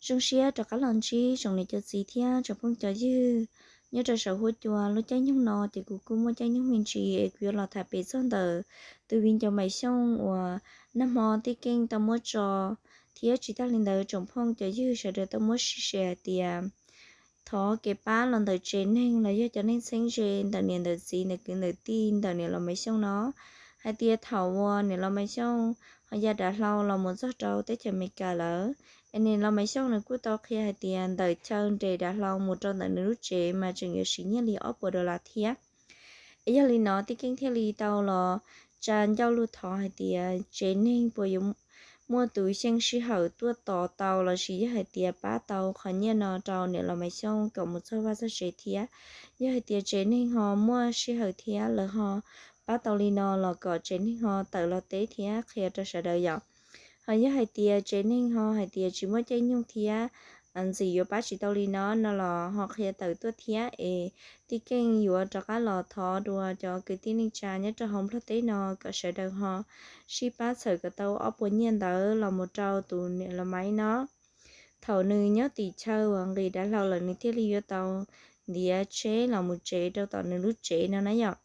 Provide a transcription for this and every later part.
Zoo siab rov qab los ntsib tsoom niam cov txiv thiab tsoom phooj cov ywg nyob rau saum huab cua. Lub caij nyoog no ces kuv kuj muaj caij nyoog me ntsis es kuv yuav los tham pem txog ntawm tus viv ncaus Maiv Xyooj uas nag hmo Tij Keej tau muab tso, thiab tsis tag li ntawd tsoom phooj cov ywg sawv daws tau muab sib share hais tias thov kev pab los ntawm tsev neeg los yog cov neeg txheeb ze ntawm niam ntawm txiv ntawm kwv ntawm tij ntawm niam laus Maiv Xyooj no, hais tias thaum uas niam laus Maiv Xyooj ho ya dav hlau los mus txog rau teb chaws Amelikas lawm, es niam laus Maiv Xyooj nws kuj tau qhia hais tias ntawm chaw nres dav hlau mus rau ntawm nws lub tsev mas tseem yuav siv nyiaj li ob puas dollar thiab. Es yog li no Tij Keej thiaj li tau los tsa ncauj lug thov hais tias tsev neeg puas yuav muaj tus xyeej sij hawm tuaj tos tau lossis yog hais tias pab tau qhov nyiaj no rau niam laus Maiv Xyooj kom mus txog vaj txog tsev thiab. Yog hais tias tsev neeg ho muaj sij hawm thiab lawv ho pab tau li no los kom tsev neeg ho tawm los teb thiab qhia rau sawv daws yom. Ho yog hais tias tsev neeg ho hais tias tsis muaj caij nyoog thiab ntxim yuav pab tsis tau li no no los ho qhia tawm tuaj thiab es Tij Keej yuav rov qab los thov dua cov kwv tij neej tsa nyob rau hauv Nplog teb no kom sawv daws ho sib pab txhawm kom tau ob puas nyiaj ntawd los mus rau tus niam laus Maiv no. Thaum nws nyob tim chaw uas nqis dav hlau lawm nws thiaj li yuav tau ntiav tsheb los mus tsev rau tom nws lub tsev no na yom.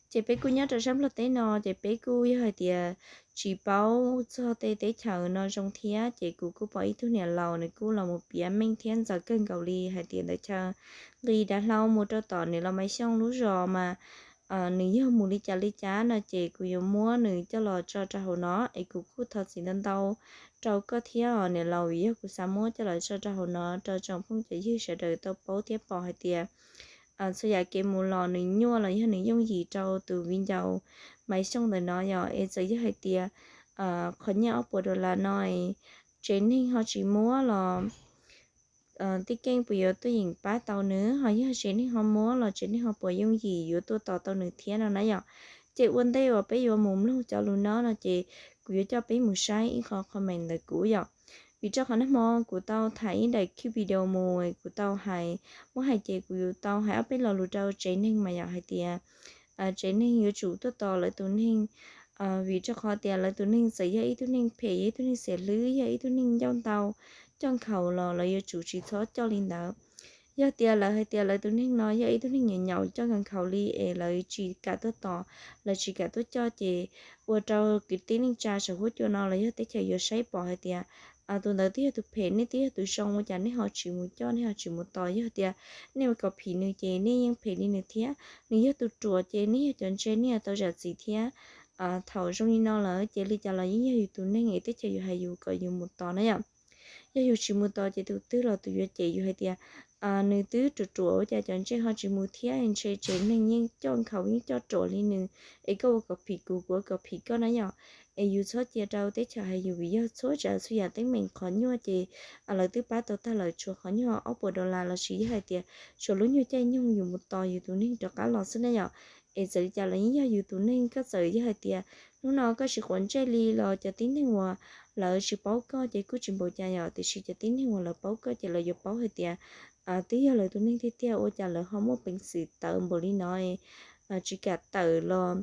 Ces peb kuj nyob rau sab Nplog teb no ces peb kuj yog hais tias tsis paub txog tej teb chaws no zoo thiab ces kuv kuj pom ib tug niam laus nws kuj los mus piav meej thiab ntxaws kawg nkaus li hais tias ntawm chaw nqis dav hlau mus rau tom niam laus Maiv Xyooj lub zos mas nws yog mus li cas li cas no ces kuv yuav muab nws coj los tso rau hauv no es kuv kuj thov txim ntau ntau rau koj thiab os niam laus vim yog kuv xav muab coj los tso rau hauv no rau tsoom phooj cov ywg sawv daws tau paub thiab pom hais tias txhua yam kev mus los nws nyuaj los yog nws yooj yim rau tus viv ncaus Maiv Xyooj ntawm no yom. Es txawm yog hais tias qhov nyiaj ob puas dollar no tsev neeg ho tsis muab los Tij Keej puas yuav tuaj yeem pab tau nws, ho yog tsev neeg ho muab los tsev neeg ho puas yooj yim yuav tuaj tos tau nws thiab no na yom. Ces ua ntej uas peb yuav mus mloog cov lus no no ces kuv yuav coj peb mus saib ib qho comment ntawm kuv yom. Vim rau qhov nag hmo kuv tau tham ib daim clip video mus kuv tau hais, muab hais ces kuv yuav tau hais ob peb lo lus rau tsev neeg mas yom hais tias tsev neeg yuav tsum tuaj tos lawv tus neeg, vim rau qhov tias lawv tus neeg txawm yog ib tug neeg phem, yog ib tug neeg xiam hlwb, yog ib tug neeg ncauj ntau coj nkhaus los lawv yuav tsum tsis txhob coj li ntawd. Yog tias lawv hais tias lawv tus neeg no yog ib tug neeg nyaum nyaum coj nkhaus nkhaus li es lawv tsis kam tuaj tos, lawv tsis kam tuaj coj ces ua rau kwv tij neej tsa saum huab cua no los yog teb chaws yuav saib pom hais tias tus ntawd twb yog tus phem, nej twb yog tus zoo, ua cas nej ho tsis mus coj, nej ho tsis mus tos. Yog tias nej ua kom phim nws ces nej yeej phem li nws thiab. Nws yog tus ruam ces nej yog cov ntse nej yuav tau zam txim thiab. Thaum zoo li no lawm ces li cas los yeej yog yus tus neeg es teb chaws yuav hais yus kom yus mus tos na yom. Yog yus tsis mus tos ces tus twg los tus yuav cem yus hais tias nws twb ruam ruam ua cas cov ntse ho tsis mus thiab, ntshe tsev neeg yeej coj nkhaus yeej coj ruam li nws, es koj ua kom phim kuv, kuv ua kom phim koj na yom. Es yus txhob cia rau teb chaws hais yus vim yog txhua tsav txhua yam teeb meem qhov nyuaj ces lawv twb pab tau tag lawm, tshuav qhov nyuaj ob puas dollar lossis yog hais tias tshuav lub nyuag caij nyoog yus mus tos yus tus neeg rov qab los xwb na yom. Es txawm li cas los yeej yog yus tus neeg, koj txawm yog hais tias hnub no koj tsis quav ntsej li los cov tib neeg uas lawv tsis paub koj ces kuj tsis npaum cas yom, tiam sis cov tib neeg uas lawv paub koj ces lawv yuav paub hais tias twb yog lawv tus neeg tiag tiag ua cas lawv ho muaj peev xwm tawv npaum li no, tsis kam tawm los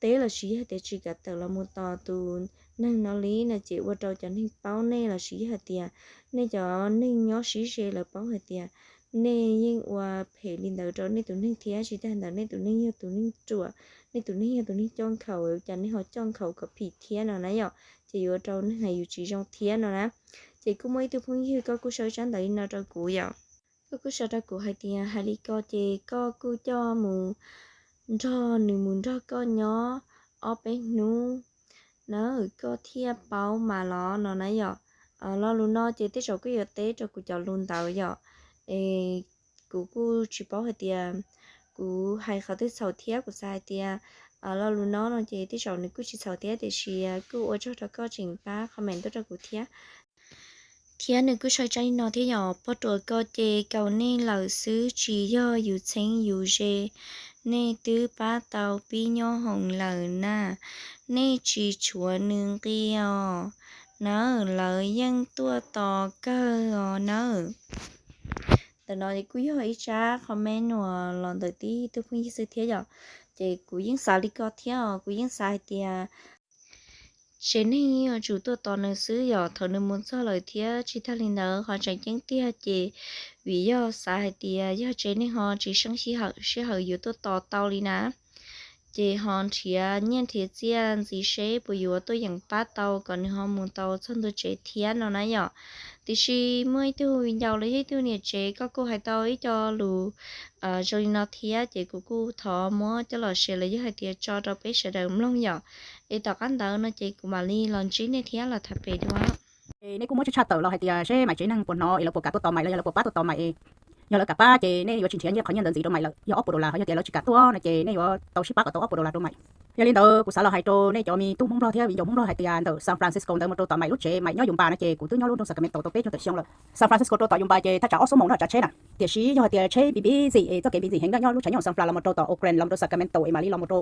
teb lossis yog tias tsis kam tawm los mus tos tus neeg no li no ces ua rau cov neeg paub nej lossis yog hais tias nej cov neeg nyob sib ze lawv paub hais tias nej yeej ua phem li ntawd rau nej tus neeg thiab, tsis tag ntawd nej tus neeg yog tus neeg ruam, nej tus neeg yog tus neeg coj nkhaus, cas nej ho coj nkhaus kom phim thiab no na yom, ces yuav ua rau neeg hais yus tsis zoo thiab no na. Ces kuj muaj ib tug phooj ywg koj kuj sau tsab ntawv li no rau kuv yom. Koj kuj sau rau kuv hais tias hais li ko ces koj kuj coj mus nrog nws mus nrog koj nyob ob peb hnub na koj thiaj paub mas los no na yom. Lo lus no ces tej zaum koj yuav teb rau kuv cov lus ntawd yom. Es kuv kuj tsis paub hais tias kuv hais qhov twg txhaum thiab, kuv xav hais tias lo lus no no ces tej zaum nws kuj tsis txhaum thiab, tiam sis kuj ua tsaug rau koj tseem pab comment tuaj rau kuv thiab. Thiab nws kuj sau tsab li no thiab yom, pog ruam ko ces kaus nej lawm xwb, tsis yog yus txheeb yus ze, nej twb pab tau pib nyob hoom lawm na, nej tsis tshuav nws nqi os nawb, lawv yeej tuaj tos kawg os nawb. Ntawm no kuj yog ib tsab comment uas los ntawm tib tug phooj ywg xwb thiab yom. Ces kuv yeej xav li ko thiab os, kuv yeej xav hais tias tsev neeg yuav tsum tuaj tos nws xwb yom. Thaum nws mus txog lawm thiab tsis tag li ntawd ho tseem ceeb tiag ces vim yog xav hais tias yog tsev neeg ho tsis seeb sij hawm sij hawm yuav tuaj tos tau li na, ces ho nrhiav nyiaj nrhiav txiaj ntxiv seb puas yuav tuaj yeem pab tau kom nws ho mus tau txog ntua tsev thiab no na yom. Tiam sis muaj ib tug viv ncaus los yog ib tug niam tsev koj kuj hais tau ib co lus zoo li no thiab ces kuv kuj thov muab coj los share los yog hais tias tso rau peb sawv daws mloog yom. Es tom qab ntawd no ces kuv mam li los ntsib nej thiab los tham pem dua. Nej kuj muab tshaj tawm los hais tias seb Maiv tsev neeg puas hnov es lawv puas kam tuaj tos Maiv los yog lawv puas pab tuaj tos Maiv es, yog lawv kam pab ces nej yuav tsis nrhiav nyiaj qhov nyiaj ntawd ntxiv rau Maiv lawm yog ob puas dollar, ho yog tias lawv tsis kam tuaj no ces nej yuav tau sib pab kom tau ob puas dollar rau Maiv. Yog li ntawd kuv xav los hais rau nej cov me tub Hmoob Nplog thiab viv ncaus Hmoob Nplog hais tias ntawm San Francisco ntawd mus rau tom Maiv lub tsev, Maiv nyob Yuma no ces kuv twb nyob lub nroog Sacramento tau peb caug tawm xyoo lawm. San Francisco rau tom Yuma ces thaj tsam ob xuab moos no tsav tsheb na, tiam sis yog hais tias tsheb busy busy es txoj kev busy heev no nyob lub tshav nyooj San Fran los mus rau tom Oakland los mus rau Sacramento es mam li los mus rau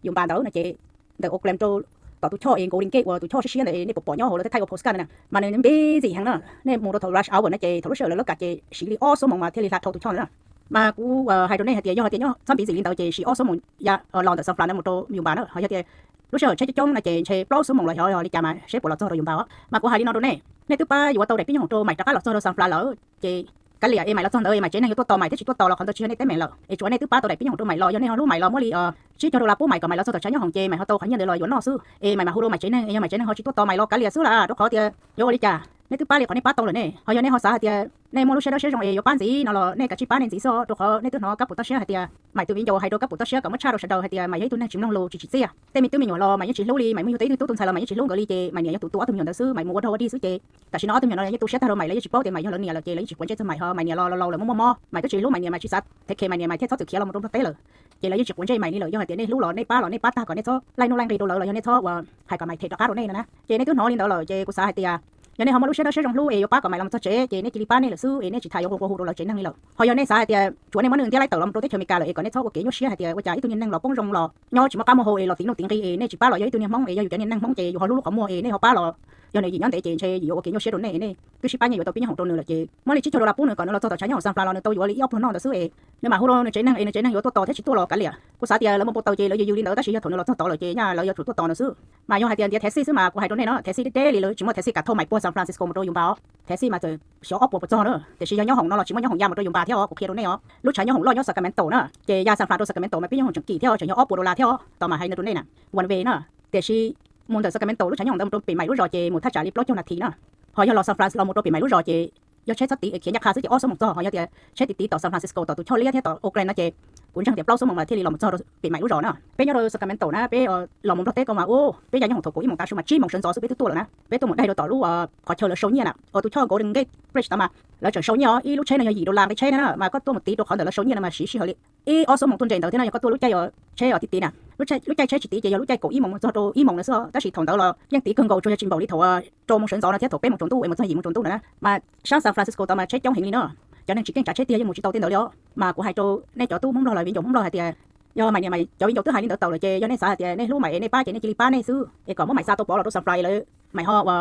Yuma ntawd no ces ntawm Oakland rau tom tus choj es Golden Gate uas tus choj siab siab ntawd nej puas pom nyob hauv lawv thaij ua postcard na, mas nws busy heev na. Nej mus rau thaum rush hour na ces thaum lub sij hawm lawv lawv kam ces siv li ob xuab moos mas thiaj li hla dhau tus choj na. Mas kuv hais rau nej hais tias yog hais tias nyob txhob busy li ntawd ces siv ob xuab moos ya los ntawm San Fran na mus rau Yuma na, ho yog tias lub sij hawm tsheb coob coob no ces ntshe plaub xuab moos los xyov li cas mas seb puas los txog rau Yuma. Mas kuv hais li no rau nej, nej twb pab yuav tau daim pib nyob hoom rau Maiv rov qab los txog rau San Fran lawm ces kav liam es Maiv los txog ntawd es Maiv tsev neeg yuav tuaj tos Maiv thiab tsis tuaj tos los qhov ntawd tsis yog nej teeb meem lawm. Es tsuav nej twb pab tau daim pib nyob hoom rau Maiv los yog nej ho hlub Maiv los muab li tsib caug dollar pub Maiv kom Maiv los txog tom tshav nyob hoom ces Maiv ho tau qhov nyiaj ntawd los yuav noj xwb. Es Maiv mam hu rau Maiv tsev neeg es yog Maiv tsev neeg ho tsis tuaj tos Maiv los kav liam xwb las, rau qhov tias yuav ua li cas? Nej twb pab li qhov nej pab tau lawm ne. Ho yog nej ho xav hais tias nej muaj lub siab dawb siab zoo es yuav pab ntxiv no los nej kav tsij pab nej ntxiv xwb, rau qhov nej twb hnov kab pus toj siab hais tias Maiv tus viv ncaus hais rau kab pus toj siab kom muab tshaj rau sawv daws hais tias Maiv yog ib tug neeg tsis mloog lus tsis tsim txiaj. Tej me tub me nyuam los Maiv yeej tsis hlub li, Maiv muaj yug tau ib tug tub tus ntxhais los Maiv yeej tsis hlub nkawd li ces Maiv niam yog tus tu ob tug me nyuam ntawd xwb, Maiv mus ua dog ua dig xwb ces tam sim no ob tug me nyuam no yeej tu siab tag rau Maiv los yeej tsis paub tias Maiv yog lawv niam lawm ces lawv yeej tsis quav ntsej txog Maiv ho Maiv niam los laus laus lawv muaj muaj mob, Maiv twb tsis hlub Maiv niam, Maiv tsis xav them khe Maiv niam, Maiv thiaj txhob txwm khiav los mus rau Nplog teb lawm. Ces lawv yeej tsis quav ntsej Maiv li lawm. Yog hais tias nej hlub los nej pab los nej pab tag kom nej txhob laij nuj laij nqi rau lawv los yog nej txhob ua hais kom Maiv them rov qab rau nej no na. Ces nej twb hnov li ntawd lawm ces kuv xav hais tias yog nej ho muaj lub siab dawb siab zoo hlub es yuav pab kom Maiv los mus txog tsev ces nej cia li pab nej lawm xwb es nej tsis tas yuav nqua nqua hu rau lawv tsev neeg li lawm. Ho yog nej xav hais tias tsuav nej muab nws ntiab laib tawm los mus rau teb chaws Amelikas lawm es kom nej txhob ua kev nyuaj siab hais tias ua cas ib tug niag neeg los poob zoo los nyob tsis muaj qab muaj hau es los tiv nuj tiv nqi es nej tsis pab los yog ib tug niag Hmoob es yog yus cov niag neeg Hmoob ces yus ho hlub lub qhov muag es nej ho pab los yog nws yim nyob ntev ces ntshe yim yuav ua kev nyuaj siab rau nej, nej twb sib pab nyiaj yuav tau pib nyob hoom rau nws lawm ces muab li tsib caug dollar pub nws kom nws los txog tom tshav nyob hoom San Fran los nws tau yuav li ib ob pluag noj ntawd xwb es nws mam hu rau nws tsev neeg es nws tsev neeg yuav tuaj tos thiab tsis tuaj los kav liam. Kuv xav tias lawv mus npau taws ces lawv yws yws li ntawd tab sis yog thaum nws los txog tod lawm ces nyaj lawv yuav tsum tuaj tos nws xwb. Mas yog hais tias ntiav taxi xwb mas kuv hais rau nej no, taxi deb deb li lawv tsis muaj taxi kam thauj Maiv puag San Francisco mus rau Yuma os. Taxi mas txawm xyov ob puas puas txog na, tiam sis yog nyob hoom no los tsis muaj nyob hoom ya mus rau Yuma thiab os, kuv qhia rau nej os. Lub tshav nyob hoom loj nyob Sacramento na, ces ya San Fran rau Sacramento mas pib nyob hoom tseem kim thiab os, tseem yog ob puas dollar thiab os. Tos mas hais no rau nej na, one way na. Tiam sis mus ntawm Sacramento lub tshav nyob hoom ntawd mus rau pem Maiv lub zos ces mus thaj tsam li plaub caug nas this na. Ho yog los San Fran los mus rau pem Maiv lub zos ces yog tsheb txhob tiv khiav ncaj qha xwb ces ob xuab moos txog, ho yog tias tsheb tiv tiv tom San Francisco tom tus choj liab thiab tom Oakland no ces kuv ntseeg tias plaub xuab moos mas thiaj li los mus txog rau pem Maiv lub zos na. Peb nyob rau Sacramento na, peb los mus Nplog teb ko mas ua peb ya nyob hoom thaum kaum ib moos tav su mas tsib moos sawv ntxov xwb peb twb tuaj lawm na. Peb tuaj mus daig rau tom lub qhov chaw lawv sau nyiaj na, ua tus choj Golden Gate Bridge tod mas lawv tseem sau nyiaj os, ib lub tsheb no yog yim dollar nqi tsheb na mas koj tuaj mus tiv rau qhov ntawm lawv sau nyiaj no mas siv sij hawm li ib ob xuab moos tuaj nres ntawd thiab no, yog koj tuaj lub caij tsheb os tiv tiv na. Lub caij tsheb tsis tiv ces yog lub caij kaum ib moos mus txog rau ib moos na xwb, tab sis thaum ntawd los yeej tiv kawg nkaus tsuas yog tsis npaum li thaum rau moos sawv ntxov no thiab thaum peb moos tsaus ntuj es mus txog yim moos tsaus ntuj na. Mas sab San Francisco tod mas tsheb coob heev li na, cov neeg tsis keej tsav tsheb tiag yeej mus tsis tau tej ntawd li os. Mas kuv hais rau nej cov tub Hmoob Nplog los viv ncaus Hmoob Nplog hais tias yog Maiv niam mas cov viv ncaus twb hais li ntawd tau lawm ces yog nej xav hais tias nej hlub Maiv es nej pab ces nej cia li pab nej xwb es kom muab Maiv xa tau pov los rau San Fran lawm. Maiv ho ua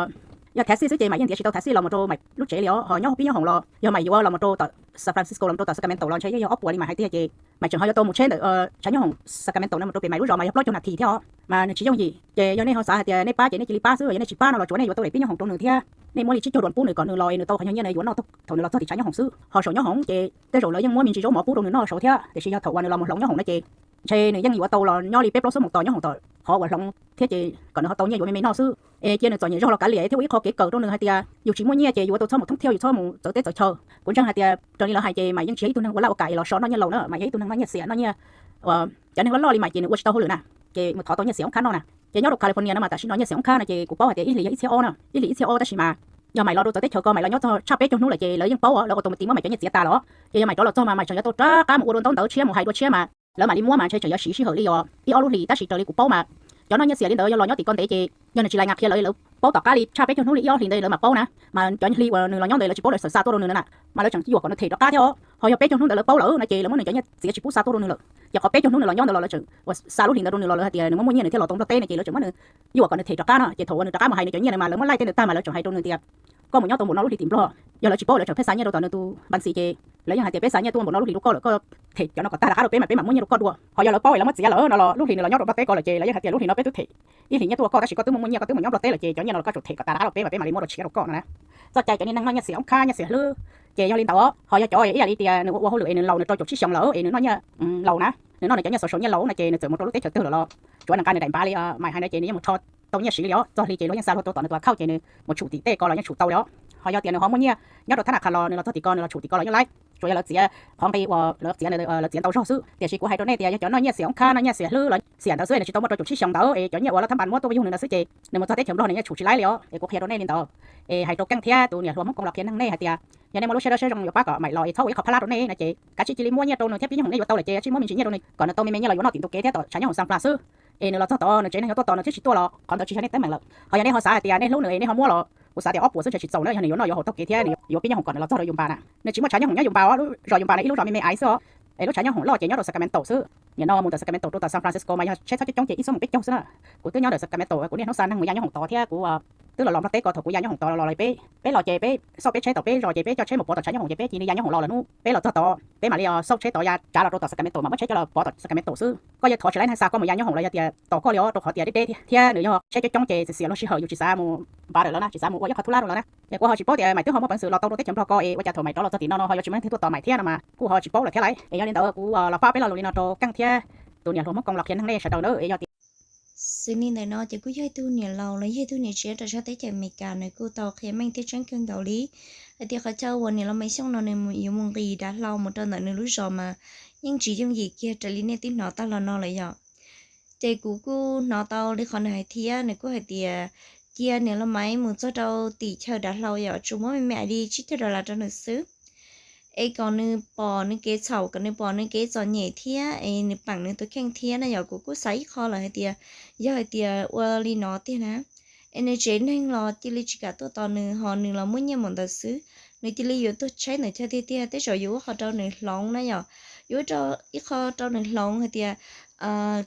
yog taxi xwb ces Maiv yeej ntiav tsis tau taxi los mus rau Maiv lub tsev li os, ho nyob pib nyob hoom los yog Maiv yuav los mus rau tom San Francisco los mus rau tom Sacramento los ntshe yeej yog ob puas li mas hais tiag ces Maiv tseem ho yuav tau mus tsheb ntawm tshav nyob hoom Sacramento no mus rau pem Maiv lub zos mas yog plaub caug nas this thiab os. Mas nws tsis yooj yim ces yog nej ho xav hais tias nej pab ces nej cia li pab xwb, yog nej tsis pab no los tsuav nej yuav tau daim pib nyob hoom rau nws thiab. Nej muab li tsib caug dollar pub nws kom nws los es nws tau qhov nyuag nyiaj no yuav noj thaum nws los txog tim tshav nyob hoom xwb. Ho saum nyob hoom ces tej zaum lawv yeej muab me ntsis zaub mov pub rau nws noj saud thiab, tiam sis yog thaum uas nws los mus hloov nyob hoom no ces ntshe nws yeej yuav tau los nyob li peb plaub xuab moos tos nyob hoom tom qhov uas hloov thiab ces kom nws ho tau nyiaj yuav me me noj xwb. Es cia nws txom nyem zog los kav liam, thiab ua ib qho kev kawm rau nws hais tias yus tsis muaj nyiaj ces yus yuav tau txhob mus thoob thiaj, yus txhob mus txawv teb txawv chaw. Kuv ntseeg hais tias raws li lawv hais ces Maiv yeej tsis yog ib tug neeg ua laj ua kam es los so noj nyiaj laus na, Maiv yog ib tug neeg noj nyiaj xiam noj nyiaj cov neeg loj loj li Maiv ces nws ua tsis tau hauj lwm na, ces mus thov tau nyiaj xiam oob khab noj na. Ces nyob rau California no mas tam sim no nyiaj xiam oob khab no ces kuv paub hais tias ib hlis yog ib txhiab ob na, ib hlis ib txhiab ob, tab sis mas yog Maiv los rau txawv teb chaws ko Maiv los nyob txog tshaj peb caug hnub lawm ces lawv yeej paub, lawv ua tau mus tiv muab Maiv cov nyiaj txiav tas los. Ces yov Maiv rov los txog mas Maiv tseem yuav tau rov qab mus ua dua ntaub ntawv tshiab mus hais dua tshiab mas lawv mam li muab mas ntshe tseem yuav siv sij hawm li os ib ob lub hlis, tab sis raws li kuv paub mas cov noj nyiaj xiam li ntawd yog los nyob tim ko ntev ces yog nws tsis lais nas qhia lawv, lawv paub tom qab li tshaj peb caug hnub li ib ob hlis ntawd lawv mam paub na. Mas cov hli uas nws los nyob ntawd lawv tsis paub lawv txawm xa tuaj rau nws na, mas lawv tseem yuam kom nws them rov qab thiab os. Ho yog peb caug hnub ntawd lawv paub lawm no ces lawv muab nws cov nyiaj txiav tsis pub xa tuaj rau nws lawm. Ces qhov peb caug hnub nws los nyob ntawd los lawv tseem uas xa lub hlis ntawd rau nws los lawv hais tias nws muaj muaj nyiaj nws thiaj los tau Nplog teb no ces lawv tseem muab nws yuam kom nws them rov qab no. Ces thaum uas nws rov qab mus hais nws cov nyiaj no mas lawv muab laij tej ntawd tag mas lawv tseem hais rau nws tias koj mus nyob tau npaum no lub hlis tim Nplog, yog lawv tsis paub lawv tseem pheej xa nyiaj rau tom nws tus npa ntxis ces lawv yeej hais tias peb xa nyiaj tuaj npaum no lub hlis rau koj lawm, koj them cov no kom tag rov qab rau peb mas peb mam muab nyiaj rau koj dua. Ho yog lawv paub es lawv muab txiav lawm no los lub hlis nws los nyob rau Nplog teb ko lawm ces lawv yeej hais tias lub hlis no peb twb them ib hlis nyiaj tuaj koj tab sis koj twb muaj muaj nyiaj koj twb mus nyob Nplog teb lawm ces cov nyiaj no los koj tsum them kom tas rov qab rau peb mas peb mam li muab rau tshiav rau koj no na. Txoj cai cov niag neeg noj nyiaj xiam oob khab nyiaj xiam hlwb ces yog li ntawd. Ho yog cov ib yam li tias nws ua ua hauj lwm es nws laus nws rau caum tsib xyoos lawm es nws noj nyiaj laus na, nws noj nws cov nyiaj social nyiaj laus no ces nws txawm mus rau lub teb chaws twg lawm los tsuav nws nqa nws daim npav li Maiv hais no ces nws yeej mus rho tau nyiaj siv li os. Txog hli ces luag yeej xa luag rau tom nws tus account ces nws mus tshum tim tej ko los yeej tshum tau li os. Ho yog tias nws ho muaj nyiaj nyob rau thab naj khas los nws los txog tim ko nws los tshum tim ko los yeej laib. Tsuas yog lawv txiav qhov nqi uas lawv txiav ntau zog xwb. Tiam sis kuv hais rau nej tias yog cov noj nyiaj xiam oob khab noj nyiaj xiam hlwb los xiam ntawd xwb es nws tsis tau muaj rau caum tsib xyoos ntawd es cov nyiaj uas lawv thab npas muab tuaj pab yug nws ntawd xwb ces nws mus txog teb chaws Nplog nws yeej tshum tsis laib li os. Es kuv qhia rau nej li ntawd. Es hais rau Keej thiab tus niam hluas Hmoob Koob los qhia neeg nej hais tias yog nej muaj lub siab dawb siab zoo yuav pab kom Maiv los es txhob ua ib qho phab lab rau nej no ces kav tsij cia li muab nyiaj rau nws thiab pib nyob hoom nej yuav tau lawm ces kav tsij muab me ntsis nyiaj rau nws kom nws tau me me nyiaj los yuav noj tim tus kev thiab tom tshav nyob hoom San Fran xwb. Es nws los txog tod nws tsev neeg yuav tuaj tos nws thiab tsis tuaj los qhov ntawd tsis yog nej teeb meem lawm. Ho yog nej ho xav hais tias nej hlub nws es nej ho muab los kuv xav tias ob puas xwb ntshe tsis txaus na, yog nws yuav noj yuav haus taug kev thiab nws yuav pib nyob hoom kom nws los txog rau yus npas na. Nws tsis muaj tshav nyob hoom nyob yus npas os, lub zos yus npas no ib lub zos me me aiv xwb os. Es lub tshav nyob hoom loj ces nyob rau Sacramento xwb. Nim no mus ntawm Sacramento rau tom San Francisco mas yog tsheb txhob coob coob ces ib xuab moos peb caug xwb na. Kuv twb nyob ntawm Sacramento, kuv niaj hnub xa neeg mus ya nyob hoom tod thiab kuv twb los Nplog teb ko thaum kuv ya nyob hoom tod los lawm peb, peb los ces peb xauj peb tsheb tom peb zos ces peb coj tsheb mus pov tom tshav nyob hoom ces peb cia li ya nyob hoom los lawm hnub peb los txog tod peb mam li xauj tsheb tod ya tsav los rau tom Sacramento mas muab tsheb coj los pov tom Sacramento xwb. Koj yog thov tsis laib neeg xa koj mus ya nyob hoom los yog tias tos koj li os rau qhov tias deb deb thiab nws yog tsheb coob coob ces xiam xiam luag sij hawm yus tsis xav mus npav lawm lawm na, tsis xav mus ua ib qho thub lab rau lawv na. Es kuv ho tsis paub tias Maiv twb ho muaj peev xwm los tau rau teb chaws Nplog ko es ua cas thaum Maiv rov los txog tim no no ho yuav tsis muaj neeg twg tuaj tos Maiv thiab no mas kuj ho tsis paub lawm thiab lauj. Es yog li ntawd kuv los fab peb lo lus li no rau Keej thiab tus niam hluas Hmoob Koob los qhia neeg nej sawv daws na. Es yog tias xws li ntawm no ces kuj yog ib tug niam laus los yog ib tug niam tsev rau sab teb chaws Amelikas, nws kuj tau qhia meej thiab tseeb kawg nkaus li hais tias qhov chaw uas niam laus Maiv Xyooj no nws yuav mus nqis dav hlau mus rau ntawm nws lub zos mas yeej tsis yooj yim kiag raws li nej twb hnov tag los no lawm yom. Ces kuv kuj hnov tau li qhov nws hais thiab, nws kuj hais tias cia niam laus Maiv mus txog rau tim chaw dav hlau yom, tsuas muab me me ais li tsib caug dollar rau nws xwb es kom nws pom nws kev txhaum, kom nws pom nws kev txom nyem thiab es nws peem nws tus kheej thiab na yom. Kuv kuj xav ib qho lawm hais tias yog hais tias ua li no tiag na es nws tsev neeg los cia li tsis kam tuaj tos nws ho nws los muaj nyiaj mus ntawd xwb, nws cia li yuav tuag tshaib ntawm chaw tiag tiag. Tej zaum yuav ua qhov rau nws hloov na yom, yuav ua ib qho rau nws hloov hais tias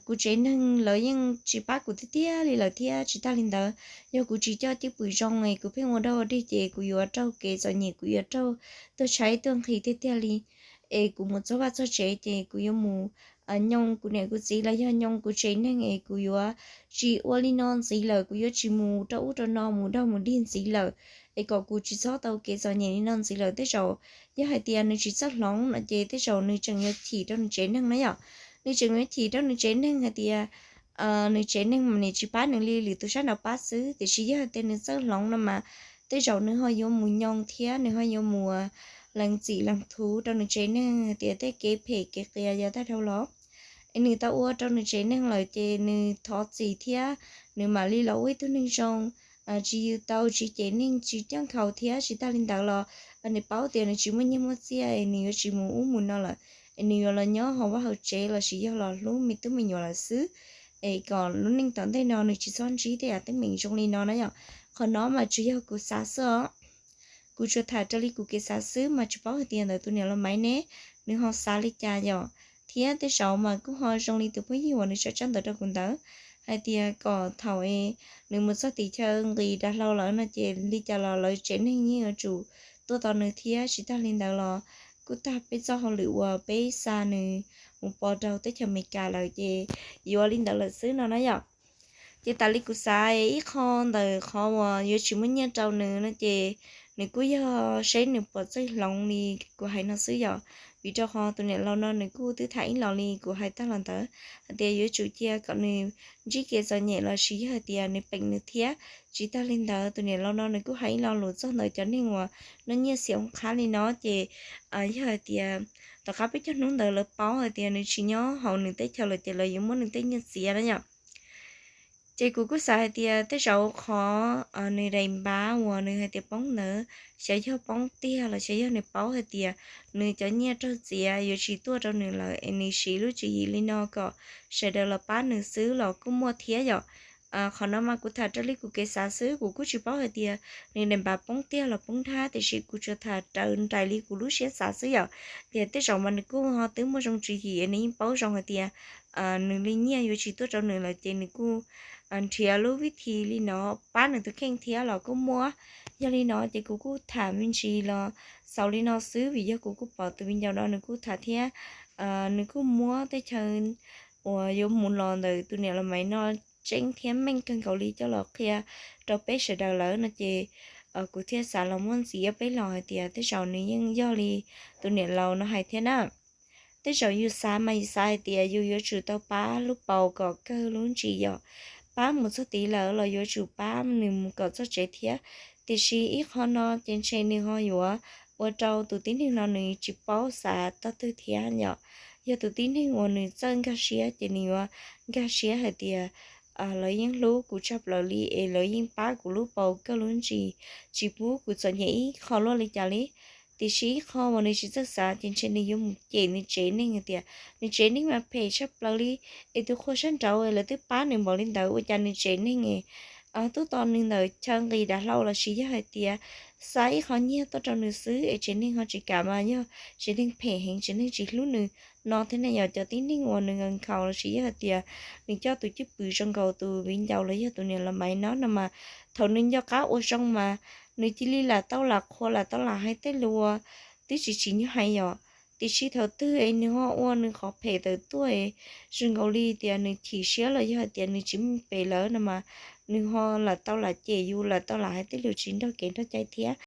kuv tsev neeg lawv yeej tsis pab kuv tiag tiag li lawm thiab tsis tag li ntawd yog kuv tsis coj cwj pwm zoo es kuv pheej ua dog ua dig ces kuv yuav raug kev txom nyem, kuv yuav raug tuag tshaib tuag nqhis tiag tiag li. Es kuv mus txog vaj txog tsev ces kuv yuav mus nyoo kuv niam kuv txiv los yog nyoo kuv tsev neeg es kuv yuav tsis ua li no ntxiv lawm, kuv yuav tsis mus rau ub rau no mus dog mus dig ntxiv lawm es kom kuv tsis txhob tau kev txom nyem li no ntxiv lawm. Tej zaum yog hais tias nws tsis txawj hloov no ces tej zaum nws tseem yuav chim rau nws tsev neeg na yom. Nws tseem yuav chim rau nws tsev neeg hais tias nws tsev neeg mas nim tsis pab nws li, lwm tus sab nraud pab xwb, tiam sis yog hais tias nws txawj hloov no mas tej zaum nws ho yuav mus nyoo thiab nws ho yuav mus lees txim lees thuv rau nws tsev neeg hais tias tej kev phem kev qias yav tag dhau los es nws tau ua rau nws tsev neeg lawm ces nws thov txim thiab nws mam li los ua ib tug neeg zoo, tsis yws tau, tsis cem neeg, tsis coj nkhaus thiab tsis tag li ntawd los nws paub tias nws tsis muaj nyiaj muaj txiaj es nws yuav tsis mus ub mus no lawm es nws yuav los nyob hauv vaj hauv tsev lossis yog los hlub me tub me nyuam lawm xwb. Es kom lub neej tom ntej no nws tsis txhob ntsib tej yam teeb meem zoo li no na yom. Qhov no mas tsuas yog kuv xav xwb os. Kuv tsuas tham raws li kuv kev xav xwb mas tsis paub hais tias ntawm tus niam laus Maiv ne nws ho xav li cas yom. Thiab tej zaum mas kuj ho zoo li tus phooj ywg uas nws sau tsab ntawv rau kuv ntawd hais tias kom thaum nws mus txog tim chaw nqis dav hlau lawm no ces li cas los lawv tsev neeg yeej yuav tsum tuaj tos nws thiab tsis tag li ntawd los kuj tag peb txoj hauj lwm uas peb xa nws mus pov rau teb chaws Amelikas lawm ces yuav li ntawd lawm xwb no na yom. Ces tas li kuv xav ib qho ntawm qhov uas yuav tsis muaj nyiaj rau nws no ces nws kuj yog seb nws puas txawj hloov li kuv hais no xwb yom. Vim rau qhov tus niam laus no nws kuj twb tham ib los li kuv hais tag los ntawd hais tias yuav tsum cia kom nws ntsib kev txom nyem lossis yog hais tias nws peem nws thiab. Tsis tag li ntawd tus niam laus no nws kuj hais ib lo lus txog ntawm cov neeg uas noj nyiaj xiam oob qhab li no ces yog hais tias tom qab peb caug hnub ntawd lawv paub hais tias nws tsis nyob hauv nws teb chaws lawm ces lawv yuav muab nws tej nyiaj txiav na yom. Ces kuv kuj xav hais tias tej zaum qhov nws daim npav uas nws hais tias poob ntawd xyov yog poob tiag los xyov yog nws paub hais tias nws cov nyiaj raug txiav yuav tsis tuaj rau nws lawm es nws siv lub tswv yim li no kom sawv daws los pab nws xwb los kuj muaj thiab yom. Qhov no mas kuv tham raws li kuv kev xav xwb, kuv kuj tsis paub hais tias nws daim npav poob tiag los poob dhab tiam sis kuv tsuas tham raws nraim li kuv lub siab xav xwb yom. Tias tej zaum mas nws kuj ho twb muaj zoo tswv yim nws yeej paub zoo hais tias nws li nyiaj yuav tsis tuaj rau nws lawm ces nws kuj nrhiav lub vib thi li no pab nws tus kheej thiab los kuj muaj. Yog li no ces kuv kuj tham me ntsis los xaus li no xwb, vim yog kuv kuj pom tus viv ncaus no nws kuj tham thiab, nws kuj muab tej chaw uas yuav mus los ntawm tus niam laus Maiv no tseeb thiab meej kawg nkaus li coj los qhia rau peb sawv daws lawm no ces kuv thiaj xav los muab ntxiv peb los hais tias tej zaum nws yeej yog li tus niam laus no hais thiab na. Tej zaum yus xav mas yus xav hais tias yus yuav tsum tau pab lub paus kom kawg lub ntsis yom, pab mus txog tid lawm los yuav tsum pab nws mus kom txog tsev thiab. Tiam sis ib qho no ces ntshe nws ho yuav ua rau tus tib neeg no nws tsis paub xav toj twg thiab yom. Yog tus tib neeg uas nws txawj nkag siab ces nws yuav nkag siab hais tias lawv yeej hlub kuv tshaj plaws li es lawv yeej pab kuv lub paus kawg lub ntsis, tsis pub kuv txom nyem ib qho luaj li cas li. Tiam sis ib qho uas nws tsis txawj xav ces ntshe nws yuav mus cem nws tsev neeg hais tias nws tsev neeg mas phem tshaj plaws li, es tus qhua sab nraud lawv twb pab nws npaum li ntawd ua cas nws tsev neeg tub tos nws ntawm chaw nqis dav hlau lossis yog hais tias xa ib qho nyiaj tuaj rau nws xwb es tsev neeg ho tsis kam mas yog tsev neeg phem heev, tsev neeg tsis hlub nws no thiab ne. Yog cov tib neeg uas nws nkaus nkhaus lossis yog hais tias nws coj tus cwj pwm zoo nkaus tus viv ncaus los yog tus niam laus Maiv no no mas thaum nws nco qab ua zoo mas nws cia li lam tau lam qhuas lam tau lam hais tej lus uas twb tsis tsim nyog hais yom. Tiam sis thaum twg es nws ho ua nws qhov phem tawm tuaj es zoo nkaus li tias nws chim siab los yog hais tias nws tsis meej pem lawm no mas nws ho lam tau lam cem yus, lam tau lam hais tej lus tsis nrog kev nrog cai thiab.